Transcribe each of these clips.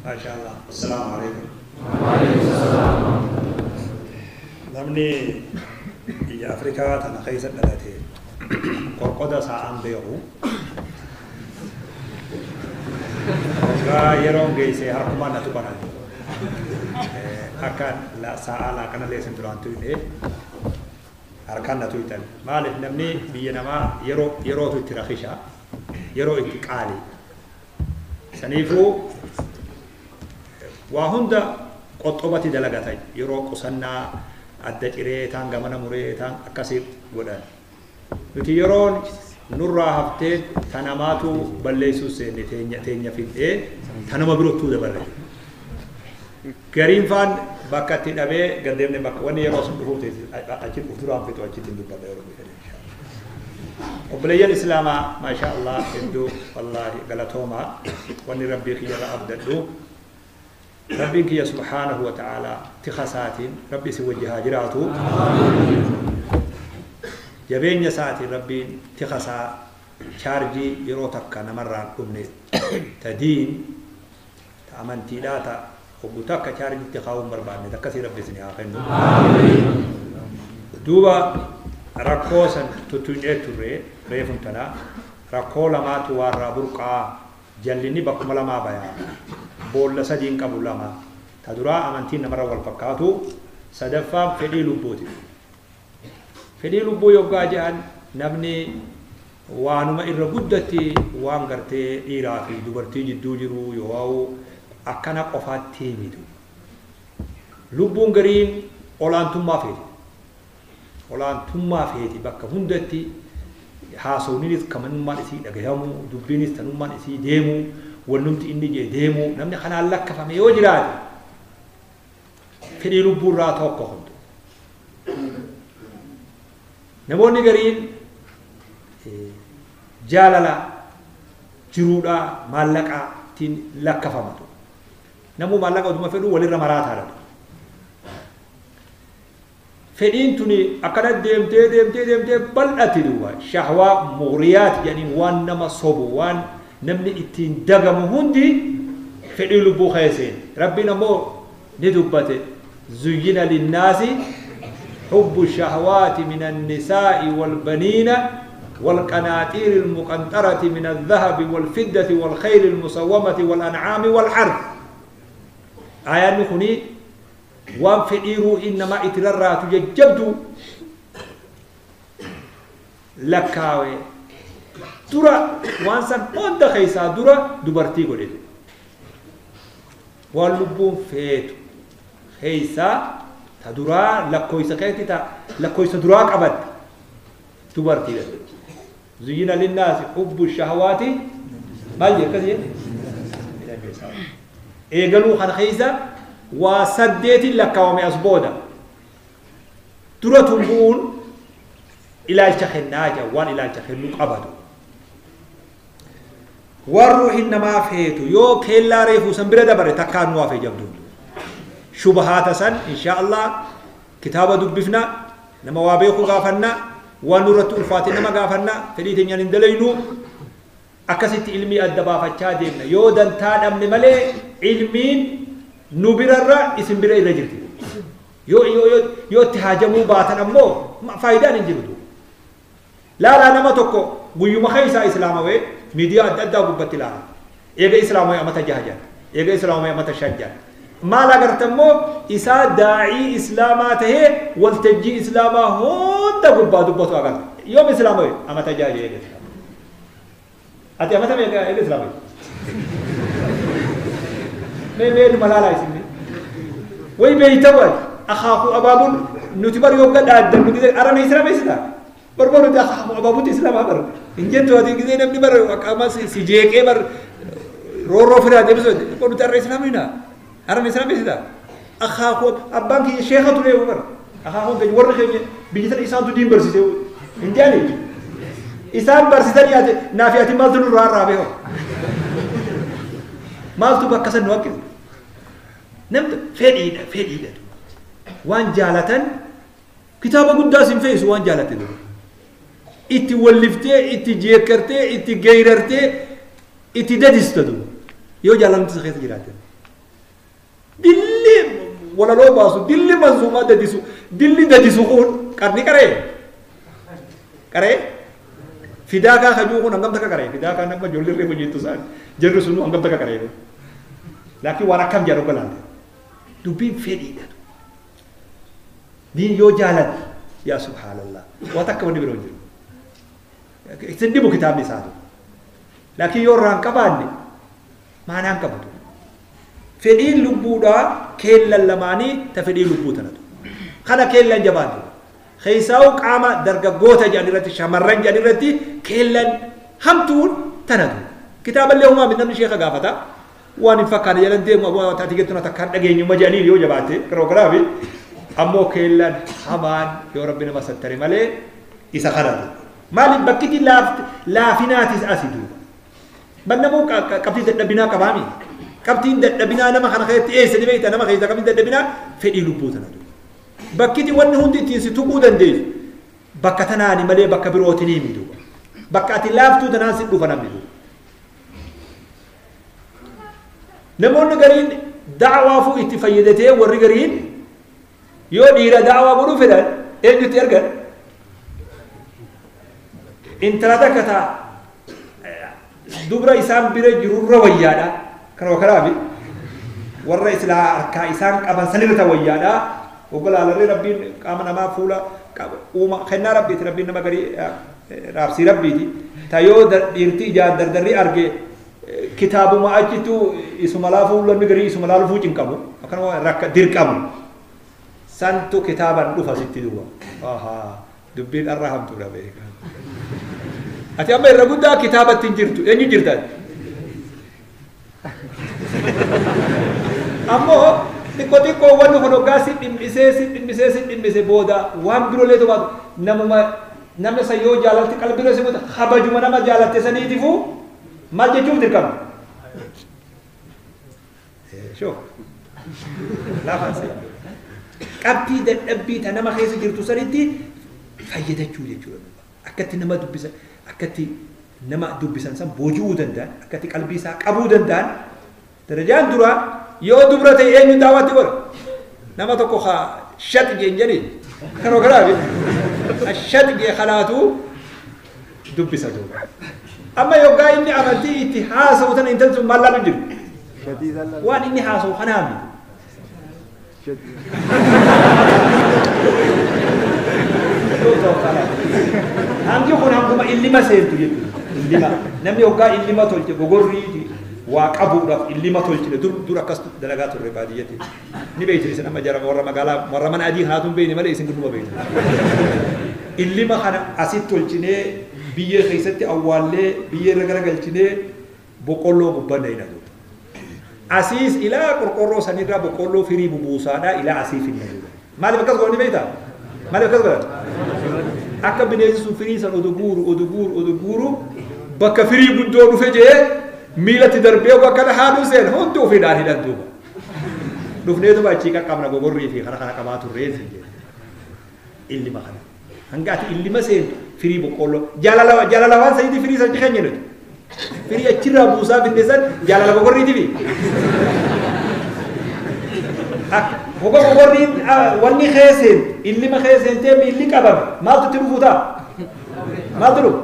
ما شاء الله. السلام عليكم. وعليكم السلام. Namni biyya Afrikaa tana keessa dhalate qorqoda sa'aan beeku. Waggaa yeroon geesse harkumaan na tuqanan. Akka sa'a laaqana leessin duraan tuyne harkaan na tuytan. Maaliif namni biyya namaa yerootu itti rakisha, yeroo itti qaali. Saniifuu waa hunda qoxxobatti dalagatan yeroo qusannaa adda ciree taan gamana muree taan akkasii godhan. Nuti yeroon nurraa haftee tanamaatu balleessuu seenne teenya fidhee tanama birottuu dabarre. Gariin faan bakka itti dhabee gaddeemne bakka wanni yeroo sun dhufuuf achi dhufu duraan fitu achitti hin dubbadha yeroo dhufe. Obboleeyyan Islaamaa maashaa Allah hedduu wallaahi galatoomaa wanni rabbii kiyyarra abdadhu. Rabbiin kiyya subhaanahu wa ta'aalaa tikasaatiin rabbi isin wajji haa jiraatu. Jabeenya isaatiin rabbiin tikasaa chaarjii yeroo takka namarraan dhumne ta diin ta amantiidhaa ta hoggu takka chaarjiitti kaa'uu hin barbaanne akkasii rabbi isin haa kennu. Duuba rakkoo san tuttuqee turre reefun tanaa rakkoo lamaatu waarraa burqaa jallinni bakkuma lamaa bayaa. Boolla sadiin qabu lama ta duraa amantiin namarra wal fakkaatu sadaffaan fedhii lubbuuti. Fedhii lubbuu yoggaa jedhan namni waanuma irra guddatti waan gartee dhiiraa fi dubartii jidduu jiru yoo akkana qofaatti mitu. Lubbuun gariin olaantummaa feeti. Olaantummaa feeti bakka hundatti haasawniinis kamanummaan isii dhagahamu dubbiinis tanummaan isii deemu wannumti inni jee deemu namni kanaan lakkafame yoo jiraate fedhii lubbuurraa tokko hundu. Namoonni gariin jaalala jiruudhaa maallaqaatiin lakkafamatu. Namuu maallaqa oduma fedhuu walirra maraataadha. Fedhiin tuni akkana deemtee deemtee deemtee bal'atti duuba shahwaa mughriyaat jedhaniin waan nama sobu waan namni ittiin dagamu hundi fedhii lubbuu keesseen. Rabbiin ammoo ni dubbate zuyyina linnaasi hubbu shahwaati min annisaa'i walbaniina والقناطير المقنطرة من الذهب والفضة والخيل المسومة والأنعام والحرث. آية نخني وان فديرو إنما إتررات يجبدو لكاوي درا وان سن هند خيسا درا دبرتي قولي واللبون فيتو خيسا تدرا لكويسا خيتي تا لكويسا درا قبد دبرتي قولي زين للناس حب الشهوات ما يكذي إيقلو خان خيسا وسديت لك ومي أصبودا ترى تنبون إلى الشخناجة وان إلى الشخنوك أبدو والروح إنما فيتو يو كلا ريفو سنبرا دبر تكان وافي جبدو شبهات سن إن شاء الله كتابة دبفنا نما وابيخو غافنا ونورة الفاتن نما غافنا فليتن يعني اندلينو أكست علمي الدبا فتشا يو دنتان أمن ملي علمين نبرر اسم برا إلى جرتي يو يو يو يو تهاجموا باتن أمو ما فايدة نجيبدو لا لا نما توكو قيوم خيسا إسلاموي ميديا أدى قبت لا إيجا إسلاموي أمتا جهجان إيجا إسلاموي أمتا شجان ما لا قرتمو إسا داعي إسلاماته والتجي إسلاما هون قبا دبتو أقل يوم إسلاموي أمتا جهجان إيجا إسلام أتي أمتا ميجا إيجا إسلاموي مي مي ملالا يسمي وي بيتوي أخاف أبابون نتبر يوم قد أدم نقول أرى إسلام إسلام بربر أخاف أبابون إسلام أبر إن جت وادي كذي نبني بر أما سجيك بر رو رو فرا جبسو برو ترى إسلام هنا أرى إسلام إسلام أخاف أبان كي شيخ تولي بر أخاف كي ورخ بيجي إسلام تدين برسيته إن جاني إسلام برسيته يا نافياتي مال تنور را را بيه مال تو بكسر نوكل نمت فديدة فديدة وان جالتن كتابة قداس فيس وان جالتن إتي ولفتي إتي جيكرتي إتي غيررتي إتي ددستدو يو جالن تسخيت جراتن Dilli walaloo baasu dilli manzuumaa dadisu dilli dadisu kun qarni qaree qaree fidaakaa hajuu kun hangam takka qaree fidaakaa nama ijoollee reefu jettu isaan jarri sunu hangam takka qaree laakiin waan akkam jedhu galaante dubbiin fedhiidha diin yoo jaalan yaa subhaanallah waa takka wanni biroo jiru isin dhibu kitaabni isaatu laakiin yoo irraa hin qabaanne maanaan qabatu fedhiin lubbuudhaa keellan lamaanii ta fedhii lubbuu tanatu kana keellan jabaatu keessaa'u qaama dargaggoota jedhan irratti shamarran jedhan irratti keellan hamtuun tanatu kitaaballee uumaa namni sheeka gaafata waan hin fakkaane jedhan deemu aboo taati jettu takkaan dhageenyuma jedhanii yoo jabaatte karoo kanaafi ammoo keellan hamaan yoo rabbi nama sattare malee isa kanatu maaliif bakkiti laafinaatis asi duuba bannamuu qabxii dadhabinaa qabaami qabxiin dadhabinaa nama kana keessatti eessa ni beekta nama keessa qabxiin dadhabinaa fedhii lubbuu tanatu bakkiti wanni hundi ittiin si tuquu dandeessu bakka tanaani malee bakka birootiin himi duuba bakka ati laaftuu tanaan si dhufa namni duuba namoonni gariin da'waafuu itti fayyadatee warri gariin yoo dhiira da'waa godhuu fedhan eenyutti ergan intala takka taa dubra isaan bira jirurra wayyaadha kanuma kanaafi warra islaa harkaa isaan qaban sanirra wayyaadha ogolaalarree rabbiin qaama namaa fuula uuma kennaa rabbiiti rabbiin nama garii raabsii rabbiiti ta yoo dhiirti ijaan dardarri arge kitaabuma achittu isuma laafuu namni garii isuma laalufuu cinqamu akkanuma rakka dirqamu santu kitaaban dhufa sitti duuba dubbiin arra hamtuudha beeka ati amma irra guddaa kitaabatti hin jirtu eenyu jirtaati ammoo xiqqoo xiqqoo wanni kun hoggaa si dhimmisee si dhimmisee si dhimmise booda waan biroolee tobaatu namuma namni san yoo jaalalti qalbiirra si buute kabajuma nama jaalatte saniitifuu maal jechuuf dirqama shoo laafaan si qabxii dadhabbii ta nama keessa jirtu sanitti fayyadachuu jechuudha akkatti nama dubbisan akkatti nama dubbisan san booji'uu danda'an akkatti qalbii isaa qabuu danda'an darajaan dura yoo dubra ta'e eenyu daawwatti godha nama tokko haa shaxi jeen jedhi kanoo kanaafi shaxi jee kanaatu dubbisa duuba amma yoggaa inni amantii itti haasa'u tana intalli sun maal laalu jiru waan inni haasa'u kanaa miti Hangi kun hanguma illima seentu jechuudha. Illima namni hoggaa illima tolche gogorriiti waa qabuudhaaf illima tolchine dur dur akkas dalagaa turre baadiyyatti. Ni beektu isin amma jara warra magaalaa warra mana adii kanaatu hin beekne malee isin gunduma beektu. Illima kana asitti tolchinee biyyee keessatti awwaallee biyyee irra garagalchinee boqqolloo gubbanna hin adu. Asiis ilaa qorqorroo sanirraa boqqolloo firii bubuusaadhaa ilaa asii finna duuba. Maaliif akkas godhani beektaa? Maaliif akkas godhan? Akka bineensi sun firii san oduu guuru oduu guuru oduu guuru bakka firii guddoo dhufe jee miilatti darbee bakka kana haaduu seen hundi ofiidhaan hidhan duuba. Dhufneetuma achii qaqqabna gogorrii fi kana kana qabaa turree siin jedhe. Illima kana. Hanga ati illima seentu firii boqqolloo jaalala jaalala waan saniiti firii san keenya nuti. Firii achirraa buusaa finne san jaalala gogorriiti fi. Hoga gogorriin wanni keeseen illima keeseentee miilli qabame maaltu itti dhufuu ta'a? Maaltu dhufu?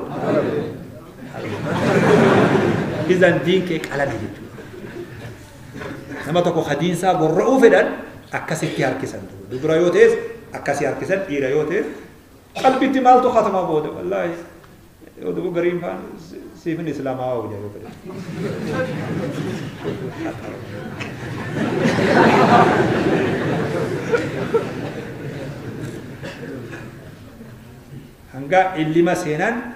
Izan diin kee qalame jechuudha. Nama tokko hadiinsaa gorra'uu fedhan akkasitti harkisan. Dubra yoo ta'es akkasii harkisan dhiira yoo ta'es qalbitti maaltu khatamaa booda wallaahi yoo dubu gariin faan siifin islaamaa waa yoo fedhan. Hanga illima seenan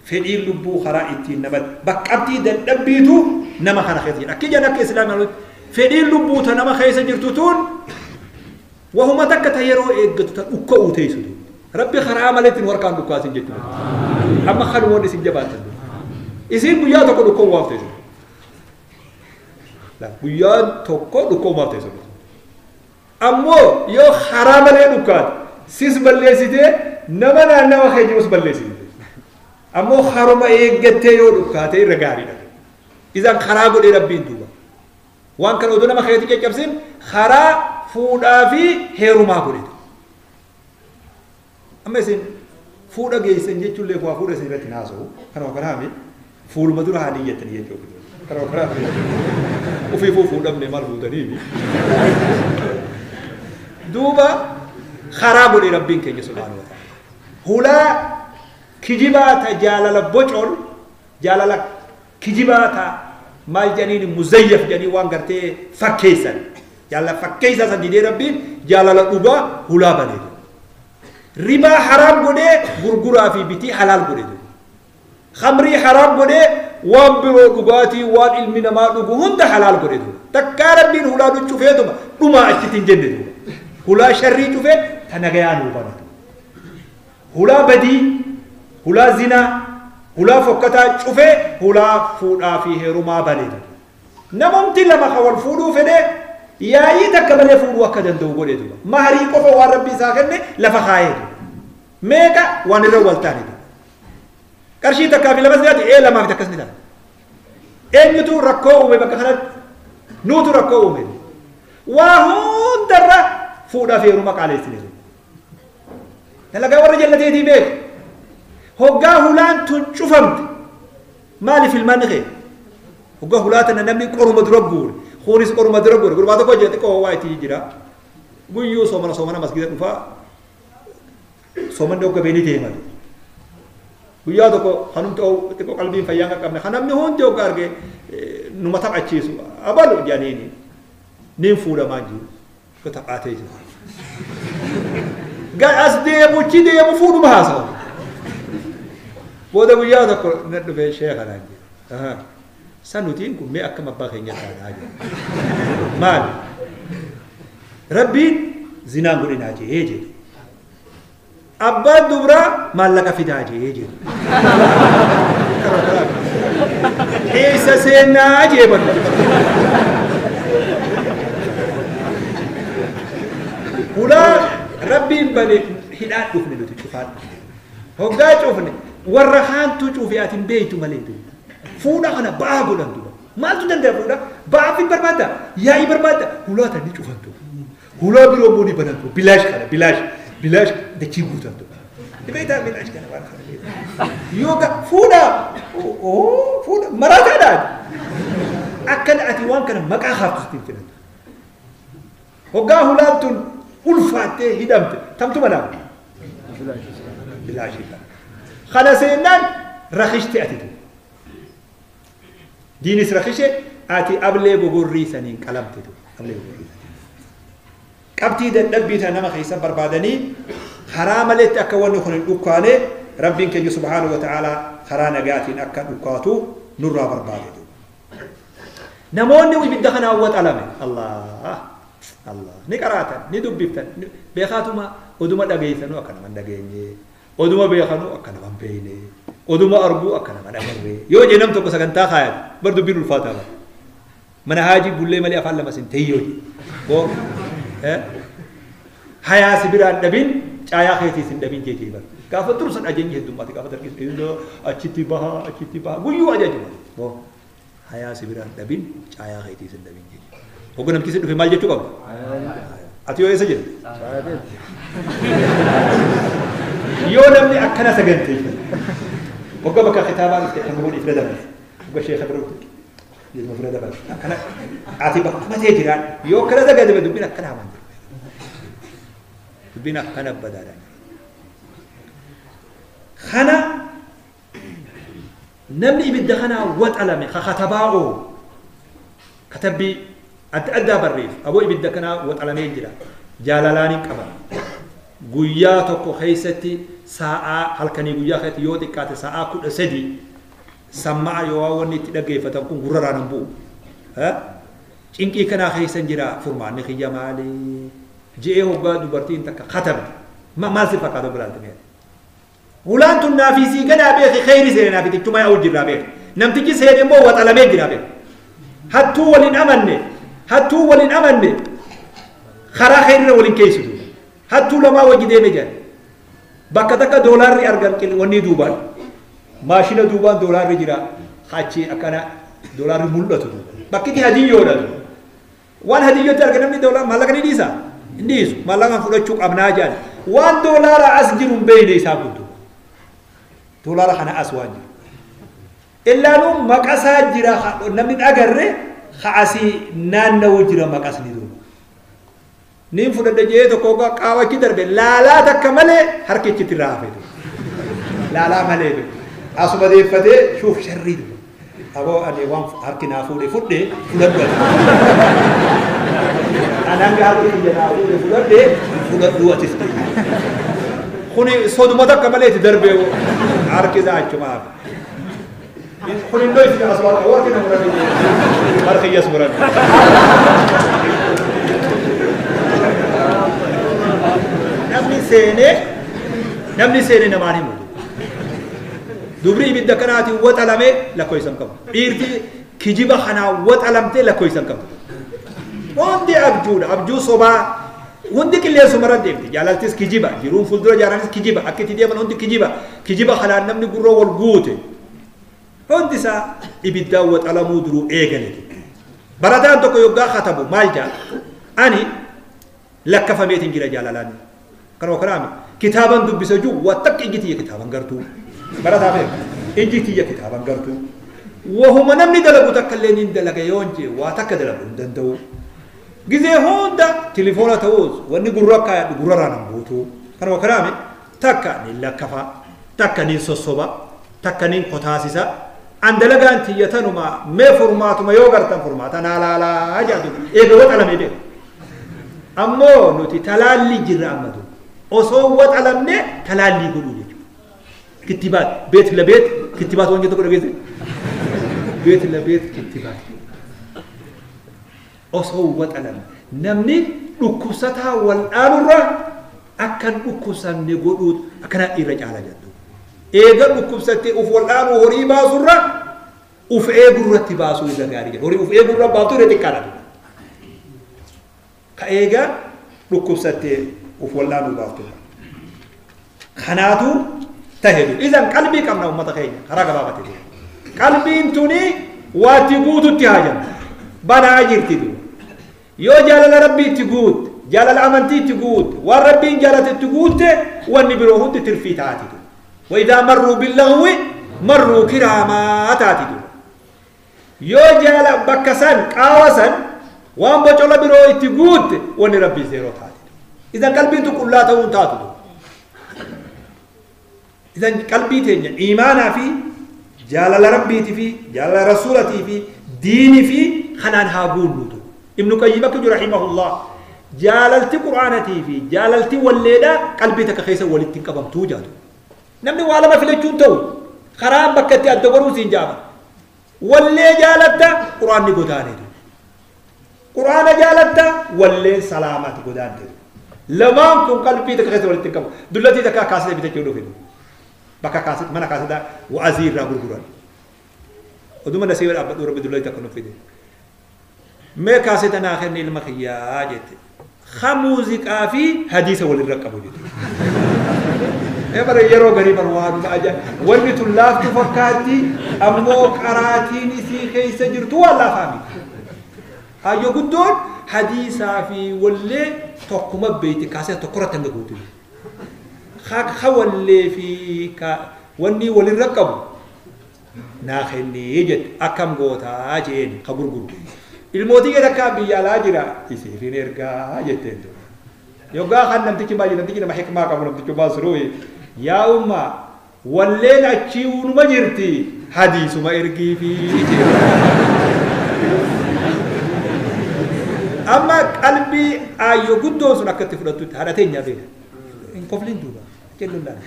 fedhiin lubbuu karaa ittiin nama baqqabtii dadhabbiitu nama kana keessa jira. Akki jedhan akka islaamaa fedhiin lubbuu ta nama keessa jirtu tun wahuma takka ta yeroo eeggatu ta dhukka'uu teessu. Rabbi karaa maleetti nu harkaan dhukkaasin jechuudha. Amma kanumoonni isin jabaatan. Isin guyyaa tokko dhukka'uu waaf teessu. Guyyaan tokko dhukka'uu waaf teessu. Ammoo yoo karaa malee dhukkaate sis balleessitee nama naannawa kee jirus balleessite. Ammoo haruma eeggattee yoo dhukkaate irra gaariidha. Isaan karaa godhee rabbiin duuba. Waan kana oduu nama keetii caccabsin karaa fuudhaa fi heerumaa godhe. Amma isin fuudha geessan jechuullee waa fuudha isin irratti haasa'u kanuma kanaami fuuluma dura haa niyyattanii jechuudha. Kanuma kanaami ofiifuu fuudhamne maal fuutaniifi. Duuba karaa godhe Rabbiin keenya subhaanahu wa ta'ala. Hulaa kijibaa ta jaalala bocol jaalala kijibaa ta maal jedhaniin muzayyaf jedhanii waan gartee fakkeessan. Jaalala fakkeessaa san didee Rabbiin jaalala dhugaa hulaa banee. Ribaa haraam godhee gurguraa fi bitii halaal godhe. Khamrii haraam godhee waan biroo dhugaatii waan ilmi namaa dhugu hunda halaal godhe. Takkaa Rabbiin hulaa cufeetuma dhumaa achitti hin jenne. Hulaa sharrii cufee ta nagayaa nuu banatu. Hulaa badii, hulaa zinaa, hulaa fokkataa cufee hulaa fuudhaa fi heerumaa banee. Namumti lama kan wal fuudhuu fedhee yaa'ii takka malee fuudhuu akka danda'u godhe duuba. Maharii qofa waan Rabbi isaa kenne lafa kaayee duuba. Meeqa waan irra wal taane duuba. Qarshii takkaa fi lamas ni taate ee lamaa fi takkas ni taate. Eenyutu rakkoo uume bakka kanatti? Nuutu rakkoo uume. Waa hundarra fuudhaa fi heeruma qaaleessine duuba. Dalagaa warra jallateetii beeku. Hoggaa hulaan tun cufamte maaliif ilmaan kee? Hoggaa hulaa tana namni qoruma dura guure. Kunis qoruma dura guure. Gurbaa tokko jira xiqqoo waa itti jira. Guyyuu soomana soomana masgida dhufaa. Soomanni hogga beeni deema. Guyyaa tokko kanumti xiqqoo qalbiin fayyaa hin qabne kan namni hundi hogga arge numa taphachiisu. Abalu jedhaniini. Niin fuudhamaa jiru. Yoo taphaatee jiru. As deemuchi deemu fuudhuma haasawa. Booda guyyaa tokko na dhufee sheeka naan jedhe. Sanutiin kun mee akkam abbaa keenya taanaa jedhe. Maali? Rabbiin zinaan godhinaa jee jedhe. Abbaan dubraa maallaqa fidaa jee jedhe. Eessa seenaa jee banu. Hulaa Rabbiin bane hidhaan dhufne nuti cufaan dhufne. Hoggaa cufne warra haantuu cuufee ati hin beektu malee duuba. Fuudha kana ba'aa godhan duuba. Maaltu danda'a fuudha? Ba'aaf hin barbaadda. Yaa'ii barbaadda. Hulaa tan ni cufan duuba. Hulaa biroo immoo ni banan duuba. Bilaash kana bilaash bilaash dachii guutan duuba. Beektaa bilaash kana waan kana beektaa. Yoo fuudha fuudha maraataadhaan. Akkana ati waan kana maqaa haaftu sitti hin filan. Hoggaa hulaan tun ulfaattee hidhamte tamtu banaa? Bilaashii kana. Kana seennaan rakishte ati tu. Diinis rakishe ati ablee gogorrii saniin qalamte tu. Ablee gogorrii saniin. Qabxii dadhabbii tana nama keessa barbaadanii karaa maleetti akka wanni kun hin dhukkaane Rabbiin keenya subhaanahu wa ta'aalaa karaa nagaatiin akka dhukkaatu nurraa barbaade tu. Namoonni ibidda kana waxalame Allah Allah ni qaraatan ni dubbiftan beekaatuma oduma dhageessanuu akka nama hin dhageenye oduma beekanuu akka nama hin beekne oduma arguu akka nama hin agarre yoo jee nam tokko sagantaa kaayate bar dubbiin ulfaataa bara mana haajii bullee malee afaan lama sin teeyyoo jee boo hayaa si biraan dhabin caayaa keetiis hin dhabin jee jee bara gaafa dursan ajajni heddummaate gaafa dargis achitti bahaa achitti bahaa guyyuu ajajuma boo hayaa si biraan dhabin caayaa keetiis hin dhabin jee. Hogga namtichi si dhufe maal jechuu qabda? Ati yoo eessa jirta? Yoo namni akkana saganteeffate hogga bakka kitaabaa dhufte kan godhi fira dabale hogga sheeka bira dhufte jedhuma fira dabale akkana ati bakka matee jiraan yoo akkana saganteeffate dubbiin akkana hamaan jiru. Dubbiin akkana badaadhaan jiru. Kana namni ibidda kanaa waxalame kakatabaa katabbii adda addaa barreef aboo ibidda kanaa waxalamee jira jaalalaan hin qaban guyyaa tokko keessatti sa'aa halkanii guyyaa keessatti yoo xiqqaate sa'aa 13 samma'a yoo wanni itti dhaggeeffatan kun gurraraan hin bu'u. Cinqii kanaa keessa jira furmaanni kiyya maali je'ee hoggaa dubartiin takka katabde maal si fakkaata obbolaalte mee? Hulaan tun naafii sii ganaa beeki kheyri seene naafii tichuma yaa'u jirraa beeki namtichi seene immoo waxalamee jira beeki hattuu waliin amanne hattuu waliin amanne karaa kheyrirra waliin keessitu hattuu lamaa wajji deeme jedhan bakka takka doolaarri argan wanni duubaan maashina duubaan doolaarri jira achi akkana doolaarri mul'atu bakki itti hadiyyoodha. Waan hadiyyatti arga namni doolaara maallaqa ni dhiisa? Hin dhiisu. Maallaqa fudhachuu qabnaa jedhan. Waan doolaara as jiru hin beekne isaa guutu. Doolaara kana as waan jiru. Illaanuun maqasaa jira namni agarre asii naanna'uu jira maqasni duuba. Niin fudhadhe jee tokko qaawachi darbe laalaa takka malee harkichi itti raafe. Laalaa malee asuma deeffatee shuuf sharrii duuba. Aboo ani waan harki naa fuudhe fudhe fudhadhu. Ani hanga harki kiyya naa fuudhe fudhadhe fudhadhu atis. Kuni soduma takka malee itti darbee harki isaa achuma hafe. Kuni iddoo itti asuma warri na murame harki kiyyas murame. Namni seenee namaan himu. Dubri ibidda kanaatiin waxalamee lakkoofsa qabu. Dhiirti kijiba kanaa waxalamtee lakkoofsa qabu. Hundi abjuudha. Abjuu sobaa. Hundi qilleensuma irra deemti. Jaalaltis kijiba. Jiruun fuuldura jaaranis kijiba. Akka itti deeman hundi kijiba. Kijiba kanaan namni gurroo wal guute. Hundi isaa ibiddaan waxalamuu duruu eegale. Barataan tokko yoggaa katabu maal jaa? Ani lakkafameetiin jira jaalalaan. Kanuma kanaami kitaaban dubbisa jiru waa takka ijji tiyya kitaaban gartuu. Barataa beeku ijji tiyya kitaaban gartuu. Wahuma namni dalagu takka illee niin dalaga yoon jee waa takka dalagu hin danda'u. Gizee hunda tilifoona ta'us wanni gurra akka gurrarraa nan buutu. Kanuma kanaami takka niin lakkafa takka niin sossoba takka niin kotaasisa. An dalagaan tiyya tanuma mee furmaatuma yoo gartan furmaata naa laalaa jedhu eega waxalamee beeku. Ammoo nuti talaallii jirra ammatu. Osoo waxalamne talaallii godhuu jechuudha. Kittibaat beet la beet kittibaat waan jettu godha geesse. Beet la beet kittibaat. Osoo waxalamne namni dhukkubsataa wal dhaanurra akkan dhukkubsanne godhuu akkana irra caala jettu. Eega dhukkubsattee uf wal dhaanuu horii baasurra uf eegurratti baasuu irra gaarii jedhu. Horii uf eegurra baaftu irra xiqqaadha. Ka eega dhukkubsattee uf wal dhaanuu baaftu. Kanaatu taheedu. Isan qalbii qabna uummata keenya karaa gabaabatti. Qalbiin tuni waatti guututti haajamu. Banaa jirti duuba. Yoo jaalala rabbii itti guutte, jaalala amantii itti guutte, waan rabbiin jaalate itti guutte, wanni biroo hundi tirfii taati duuba. وإذا مروا باللغو مروا كراما تاتي duuba. Yoo jaalala bakka san qaawa san waan bocola biroo itti guutte wanni rabbii zeeroo taati. Isan qalbiin tun qullaa ta'uun taatu duuba. Isan qalbii teenya iimaanaa fi jaalala rabbiitii fi jaalala rasuulatii fi diinii fi kanaan haa guunnu duuba. Ibnu Qayyim akka jiru rahimahullah jaalalti qur'aanatii fi jaalalti walleedhaa qalbii takka keessa walitti hin qabamtuu jaatu. Namni waa lama filachuun ta'u karaan bakka itti adda godhuu siin jaama. Wallee jaalatta qur'aanni godaaneetu. Qur'aana jaalatta walleen salaamaati godaanteetu. Lamaan kun qalbii takka keessa walitti hin qabu. Dullatii takka kaasee bitachuu dhufe. Bakka kaasee mana kaasee wa'azii irraa gurguran. Oduma nasiiba dhaabbadhu rabbi dullatii takka nuuf fide. Mee kaasee tanaa kenni ilma kiyyaa jette. Ha muuziqaa fi hadiisa walirra qabu jette. Bara yeroo garii bar waan ajaa'iba. Wanni tun laaftu fakkaatti ammoo qaraatiin isii keessa jirtu waan laafaa miti. Hayyoo guddoon hadiisaa fi wallee tokkuma beekti kaasee tokkorratti hanga guutu. Ha wallee fi wanni walirra qabu naa kennee jette akkam gootaa jeen ka gurguru. Ilmootii gad akka biyya alaa jira isiifin ergaa jetteen ture. Yoggaa kan namtichi baay'ee namtichi nama hikmaa qabu namtichi baasiruu yaa umma walleen achii uunuma jirti hadiisuma ergii fi amma qalbii aayyoo guddoon sun akkatti fudhattutti haadha teenya beeka. Hin kofliin duuba jennuun laala.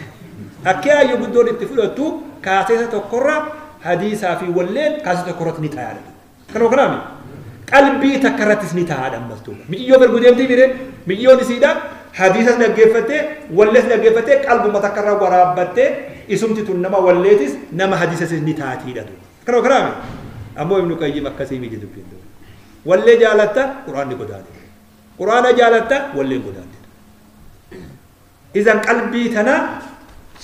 Akka aayyoo guddoon itti fudhattu kaaseesa tokkorra hadiisaa fi walleen kaaseesa tokkorratti ni taa'aadha. Kanuma kanaami qalbii takka irrattis ni taa'aadha ammas duuba. Micciyyoo erguu deemtii mire miciyyoon isiidha hadiisas dhaggeeffattee wallees dhaggeeffattee qalbuma takka irra waraabbattee isumti tun nama walleetis nama hadiisas ni taatiidha duuba. Kanuma kanaami ammoo Ibnu Qayyim akkasii miti dubbiin duuba. Wallee jaalatta quraanni godaante. Quraana jaalatta walleen godaante. Isan qalbii tana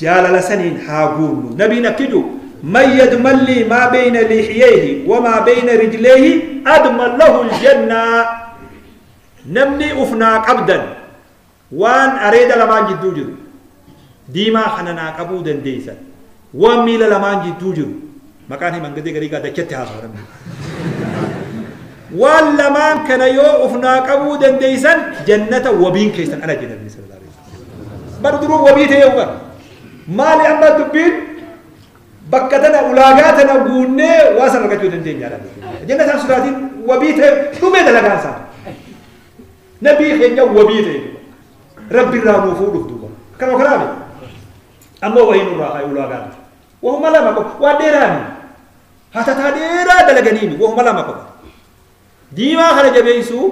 jaalala saniin haa guunnu. Nabiin akkidu من يضمن لي ما بين لحييه وما بين رجليه أضمن له الجنة. Namni ufnaa qabdan waan areeda lamaan jidduu jiru diimaa kana naa qabuu dandeessan waan miila lamaan jidduu jiru maqaan himan gadee garii gaadachatti haasawa namni waan lamaan kana yoo ufnaa qabuu dandeessan jannata wabiin keessan ala jedhe nabi sallallahu alaihi wasallam bar duruu wabii ta'ee ugar maali amma dubbiin bakka tana ulaagaa tana guunnee waa san argachuu dandeenya jannataan sodaatiin wabii ta'e dhumee dalagaan isaa nabii keenya wabii ta'e rabbi irraa nuu fuudhuuf duuba akkana kanaami ammoo wahii nurraa haa ulaagaan wahuma lama qofa waan dheeraami hatataa dheeraa dalaganiimi wahuma lama qofa diimaa kana jabeessuu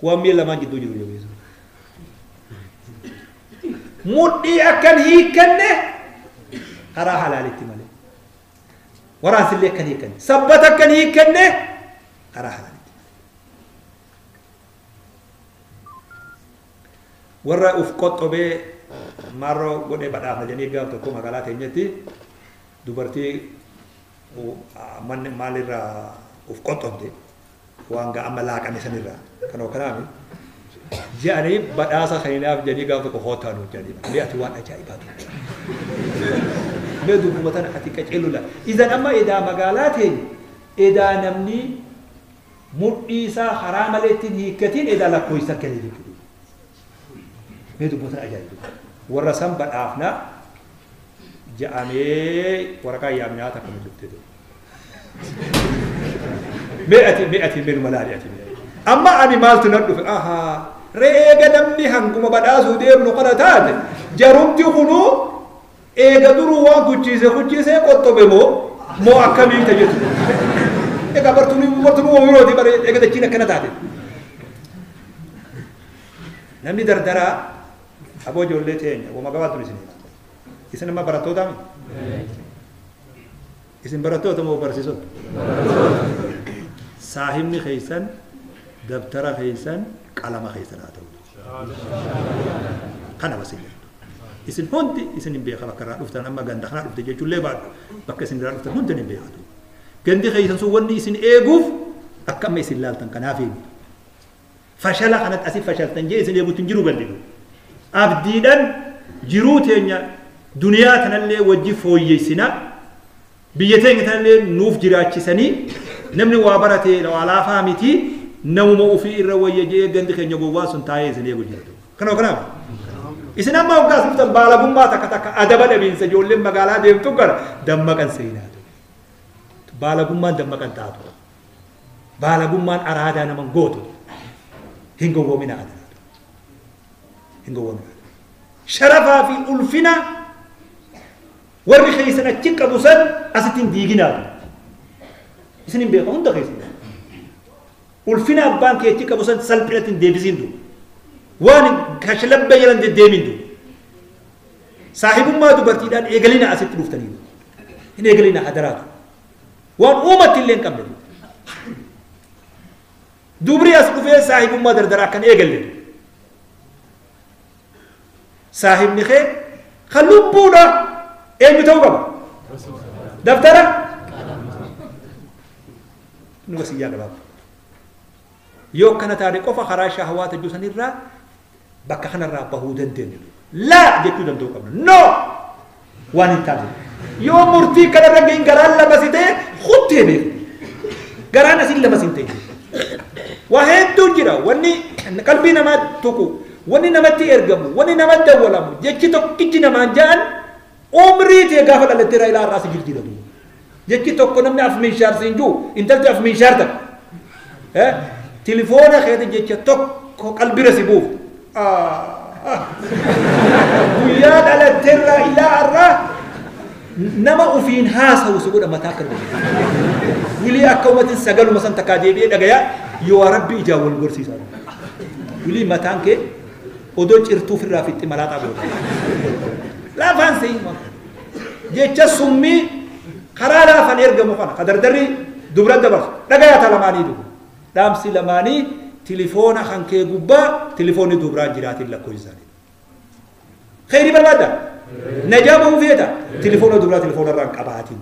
waan miila lamaan jidduu jiru jabeessuu mudhii akkan hiikkanne karaa halaalitti malee waraansillee akkan hiikkanne sabbata akkan hiikkanne karaa halaalitti warra uf qoxxobee marroo godhee badhaafna jedhanii gaaf tokko magaalaa teenyatti dubartii maalirraa uf qoxxobde waan amma laaqame sanirraa kanoo kanaami jedhanii badhaasa kanaaf jedhanii gaaf tokko hootaa nuuf jedhanii mee ati waan ajaa'ibaatu mee dubbuma tana ati qaceelu la izan amma edaa magaalaa teenya edaa namni mudhii isaa karaa malee ittiin hiikkatiin edaa lakkoofsa galee jechuudha. Mee dubbuma tana ajaa'ibu warra san badhaafna jedhamee waraqaa yaamnaa takka nu dhuftee ture. Mee ati mee numa laali ati mee amma ani maaltu nan dhufe ahaa re'eega namni hanguma badhaasuu deemnu kana taate jarumti kunuu eega duruu waan kuchiisee qoxxobe moo akkamii ta'e jechuudha. Egaa bartuun wirooti bare eega dachiin akkana taate. Namni dardaraa aboo ijoollee teenya wama gabaatu isin isin amma barattoota mi? Isin barattoota moo barsiisota? Saahibni keessan dabtara keessan qalama keessan haa ta'u. Kana bas jedhu. Isin hundi isin hin beeka bakka irraa dhuftan amma ganda kana dhufte jechuullee baadhu bakka isin irraa dhuftan hundi hin beekatu. Gandi keessan sun wanni isin eeguuf akka amma isin laaltan kanaaf eegu. Fashala kanatti asii fashaltan jee isin eeguutti hin jiru gandi. Abdiidhaan jiruu teenya duniyaa tanallee wajji fooyyessina biyya teenya tanallee nuuf jiraachisanii namni waa barate waa laafaa miti namuma ofii irra wayya jee gandi keenya gowwaa sun taa'ee isin eegu jirtu. Kanoo kanaaf isin amma hoggaas dhuftan baalagummaa takka takka adaba dhabiinsa ijoolleen magaalaa deemtu gara dammaqan seenaatu. Baalagummaan dammaqan taatu. Baalagummaan araadaa naman gootu. Hin gowwoomina adanaatu. Hin gowwoomina. Sharafaa fi ulfina warri keessan achi qabu san asitti hin diiginaatu. Isin hin beeku hunda keessan. Ulfina abbaan kee achi qabu san salphinatti hin deebisintu. Waan kashlabba jalan deddeemintu. Saahibummaa dubartiidhaan eegalina asitti dhuftaniiru. Hin eegalina hadaraatu. Waan uumatti illee hin qabne. Dubri as dhufee saahibummaa dardaraa kan eegalle. Saahibni kee kan lubbuudha eenyu ta'uu qaba? Daftara? Nu wasiyyaa gabaabaa. Yoo akkana taate qofa karaa shahawaata jiru sanirraa bakka kanarraa bahuu dandeenya. Laa jechuu danda'uu qabna. No! Waan hin taane. Yoo murtii kanarra gahin garaan lama si ta'e kuttee beeku. Garaan asiin lama si hin ta'e. Waa hedduun jira. Wanni qalbii namaa tuqu, wanni namatti ergamu, wanni namatti dawwalamu, jechi tokkichi namaan ja'an umrii ta'e gaafa dhalatteera ilaa har'aa si jijjiiratu. Jechi tokko namni af minshaar siin jiru, intalti af minshaar takka. Tilifoona keeti jecha tokko qalbira si buuftu. Guyyaa dhalatteerraa ilaa har'aa nama ofiin haasa'u si godha mataa akka godhu. Wilii akka uummatiin sagaluma san takkaa deebi'ee dhagayaa yoo rabbi ijaan wal gorsiisaa. Wilii mataan kee odoo cirtuu ofirraa fixxi malaaxaa godha. Laafaan se'in jecha summii karaa laafaan ergamu kana ka dardarri dubra dabarsu dhagayaa ta lamaanii dubu. Dhaamsi lamaanii tilifoona kan kee gubbaa tilifoonni dubraa jiraatiin lakkoofsisaanii. Kheyrii barbaadda? Najaa bahuu feeta? Tilifoona dubraa tilifoona irraa hin qabaatiin.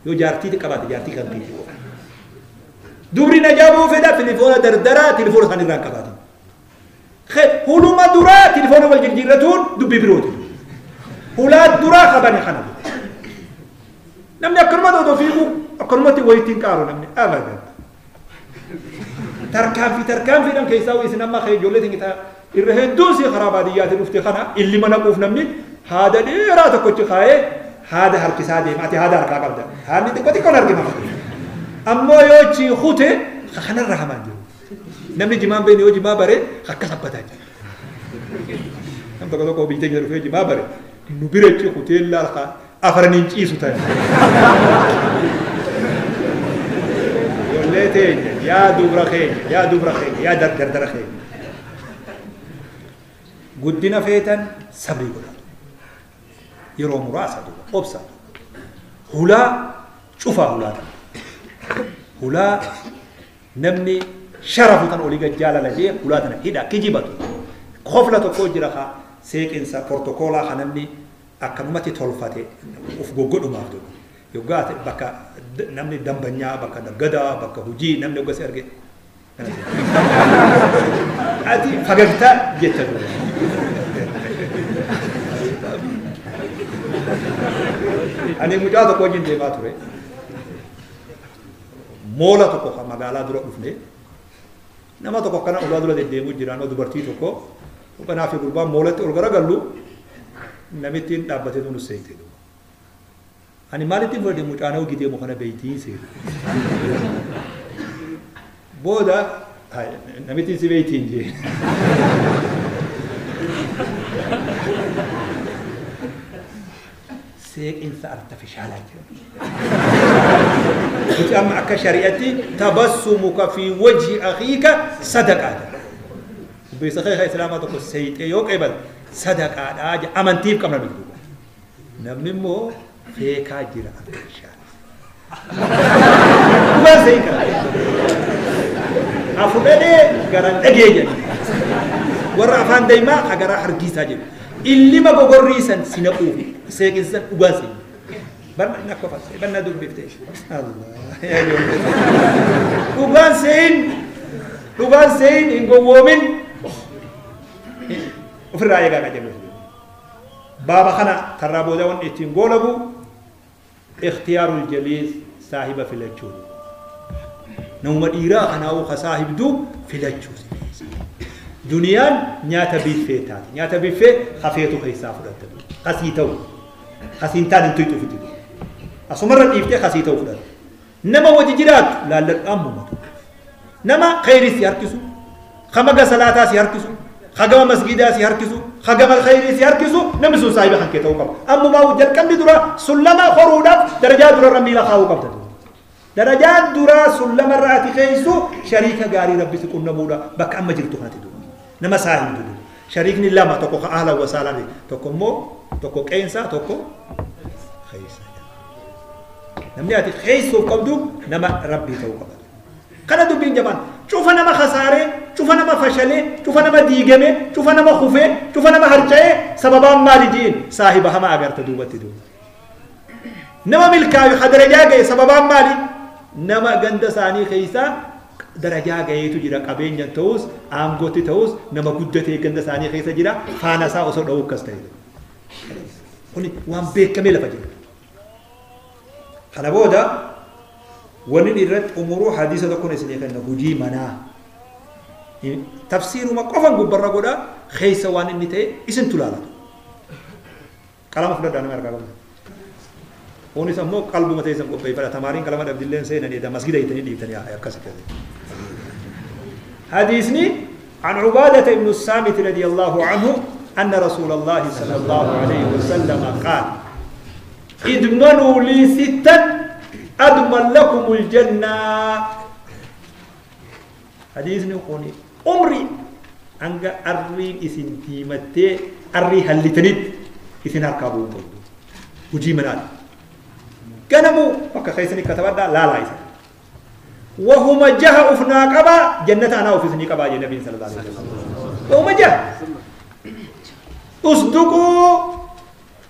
Yoo jaartii qabaate jaartii kan keetii qofa. Dubri najaabuu fedha tilifoona dardaraa tilifoona isaan irraan qabaatan. Huluma duraa tilifoona wal jijjiirratuun dubbii birooti. Hulaa duraa qabani kana. Namni akkanumatti otoo fiigu akkanumatti wayittiin qaaru namni abadan. Tarkaanfii tarkaanfiidhaan keessaa isin amma ijoollee tingita irra hedduun si karaa baadiyyaatti dhufte kana illi mana quuf namni haada dheeraa tokkochi kaa'ee haada harkisaa deema ati haada harkaa qabda. Haadni xiqqoo xiqqoon argina. Ammoo yoo chi kute kanarra hamaan jiru. Namni jimaan beekne yoo jimaa bare akka sabbataa jira. Nam tokko tokko biyya keenya dhufee jimaa bare nu bira chi kutee laalqa afaraniin ciisu ta'e. Ijoollee teenya yaa dubra keenya yaa dubra keenya yaa dardara keenya. Guddina feetan sabrii godhatu. Yeroo muraasa duuba obsa. Hulaa cufaa hulaa ta'a. Hulaa namni sharafu tan olii gad jaalala jee hulaa tana hidha kijibatu. Kofla tokko jira haa seeqinsa portokoolaa haa namni akkanumatti tolfate of goggodhumaaf duuba. Yoggaa bakka namni dambanyaa bakka naggadaa bakka hojii namni hogga si arge. Ati fagagtaa jetta duuba. Ani mucaa tokko wajjin deemaa ture. Moola tokko kan magaalaa dura dhufne nama tokko akkana ulaa dura deddeemuu jira nama dubartii tokko kanaa fi gurbaan moolatti ol garagallu namittiin dhaabbatee nu seete. Ani maalitti fudhate mucaan hojii deemu kana beeytiin seete. Booda namittiin si beeytiin jee. Seeqinsa artifishaalaa jedhamu. Nuti amma akka shari'atti tabassumuka fi wajhi akhiika sadaqaadha. Obboleessa kee islaamaa tokko seeyxee yoo qeebal sadaqaadhaa jedha amantiif qabna nuti duuba. Namni immoo feekaa jira artifishaala. Dhugaan seeqa. Afudhadhee garaan dhagee jedha. Warra afaan daa'imaa hagaraa hargiisaa jedhu. Illima gogorriisan si naquufi seeqinsan dhugaan seeqa. Barna nakkofatte banna dubbifte. Allah yaa ijoollee. Dhugaan seeyin hin gowwoomin ofirraa eegaa qajeelchu. Baaba kana tarraa booda wanni ittiin goolabu ikhtiyaarul jaliis saahiba filachuu. Nama dhiiraa kanaa'uu ka saahibduu filachuu. Duniyaan nyaata biffee taate. Nyaata biffee hafeetu keessaa fudhatta. Kasii ta'u. Kasiin taan hin tuyxu ofitti. Asumarra dhiiftee kasii ta'u fudhatta. Nama wajji jiraattu laalladhu ammumatu. Nama khayrii si harkisu, kamaga salaataa si harkisu, hagama masgiidaa si harkisu, hagama khayrii si harkisu namni sun saahiba kan kee ta'uu qaba. Ammumaa jalqabni dura sullama horuudhaaf darajaa durarra miila kaa'uu qabda. Darajaan duraa sullamarra ati keeysu shariika gaarii rabbi si qunnamuudha bakka amma jirtu kanatti dura. Nama saahibdu dura. Shariikni lama tokko ka ahla wa saalaan tokko immoo tokko qeensaa tokko keessa. Namni ati keeysuuf qabdu nama rabbii ta'uu qaba. Kana dubbiin jabaan cufa nama khasaaree, cufa nama fashalee, cufa nama diigame, cufa nama kufee, cufa nama harca'ee sababaan maali jiin saahiba hamaa agarta duubatti duuba. Nama milkaayu ha darajaa ga'e sababaan maali? Nama ganda isaanii keessaa darajaa ga'eetu jira qabeenyaan ta'us aangootti ta'us nama guddatee ganda isaanii keessa jira faana isaa osoo dha'uu akkas ta'e. Kuni waan beekamee lafa jira. Kana booda wanni irratti umuruu hadiisa tokkoon isinii kenna hojii manaa. Tafsiiruma qofan gubbarra godha keessa waan inni ta'e isintu laalatu. Qalama fudhadhaa nama harkaa qabda. Kunis ammoo qalbuma teessan qopheeffadha. Tamaariin qalama dhabdilleen seenanii masgida hiitanii dhiiftanii akkas akkasii. Hadiisni عن عبادة بن الصامت رضي الله عنه أن رسول الله صلى الله عليه وسلم قال اضمنوا لي ستا أضمن لكم الجنة. حديث نقولي عمري أنك أرين إسن تيمتي أري هلتنيت إسن هركابو وجي منال كنمو فك خيسني كتبدا لا لا إسن وهما جه أفنا قبا جنة أنا أفسني قبا النبي صلى الله عليه وسلم وهما جه اصدقوا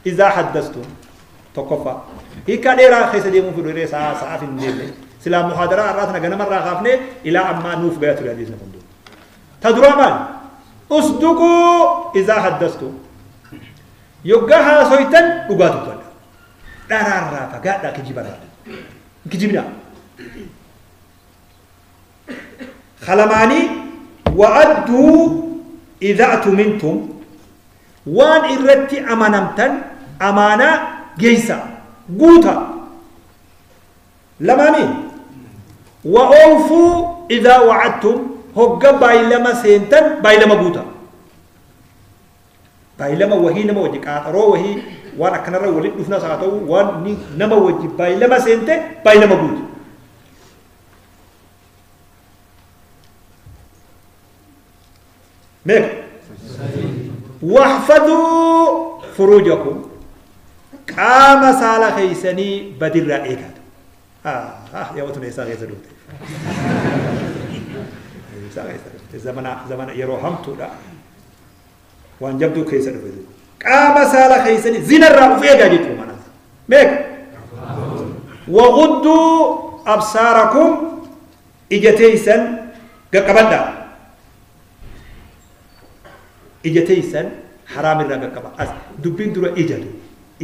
إذا حدثتم تقفى هي كديرا خيس ديمو في دوري ساعة ساعة في النيل Silaa muhaadaraa har'aa tana ganamarraa kaafnee ilaa ammaa nuuf gaya ture hadiisni kun duuba. Ta duraa maal? Usduquu izaa haddastu. Yoggaa haasoytan dhugaa dubbadha. Dharaarraa fagaadhaa kijibarraa. Kijibnaa. Khalamaanii wa'adduu idaa tumintum waan irratti amanamtan amaanaa geessa guuta. Lamaanii wa'oofuu idaa wa'adtum hogga baay'ilama seentan baay'ilama guuta. Baay'ilama wahii nama wajji qaaxaroo wahii waan akkanarra walitti dhufnas haa ta'u waan nama wajji baay'ilama seente baay'ilama guuta. Meeqa? Wahfaduu furuujakum qaama saala keeysanii badirraa eegaatu. Yaa watu eessaa keessa dhufte? Eessaa keessa dhufte? Zamana yeroo hamtuudha. Waan jabduu keessa dhufe. Qaama saala keeysanii zinarraa of eegaa jechuudha mana. Meeqa? Wagudduu absaarakum ija teeysan qaqqabadhaa. Ija teeysan haraam irraa qaqqaba. As dubbiin dura ijatu.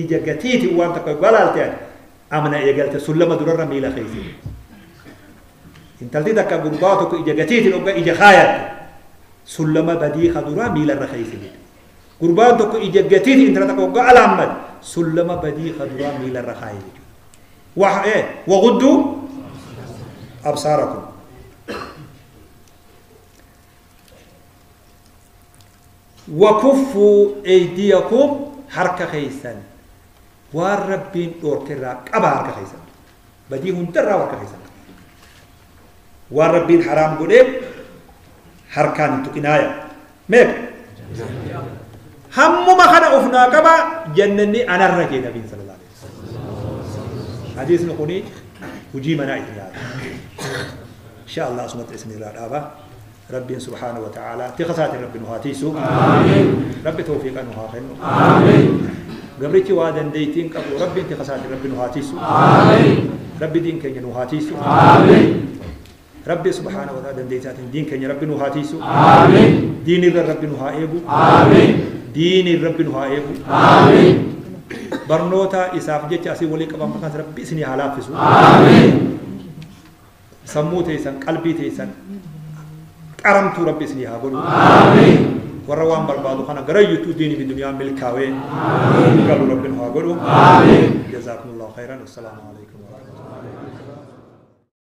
Ija gatiiti waan takka galaalte ati amana eegalte sullama durarra miila keeysi. Intalti takka gurbaa tokko ija gatiitiin hogga ija kaayatte sullama badii ka duraa miila irra keeysi. Gurbaan tokko ija gatiitiin intala takka hogga alaammate sullama badii ka duraa miila irra kaaye jechuudha. Wagudduu absaarakum. وكفوا أيديكم حركة خيسان والربين أوركرا قبا حركة خيسان بديهم ترى حركة خيسان والربين حرام قولي حركان تكنايا ميك هم ما خنا أفنا قبا جنني أنا الرجل نبي صلى الله عليه وسلم حديث نقولي وجيمنا إثنين إن شاء الله أصمت اسم الله الآبا ربي سبحانه وتعالى تخسات ربي نهاتيسو آمين ربي توفيقا نهاخن آمين قبرتي وادن ديتين قبل ربي تخسات ربي نهاتيسو آمين ربي دين كي نهاتيسو آمين ربي سبحانه وتعالى ديتات دين كي ربي نهاتيسو آمين دين الرب نهايبو آمين دين الرب نهايبو آمين برنوتا إساف جت أسي ولي قبل مكان ربي سني حلافسو آمين سمو تيسن قلبي تيسن أرمت ربي سنيها قولوا آمين والروان بربادو خانا قريتو ديني في الدنيا ملكاوي قالوا ربنا قولوا آمين جزاكم الله خيرا والسلام عليكم.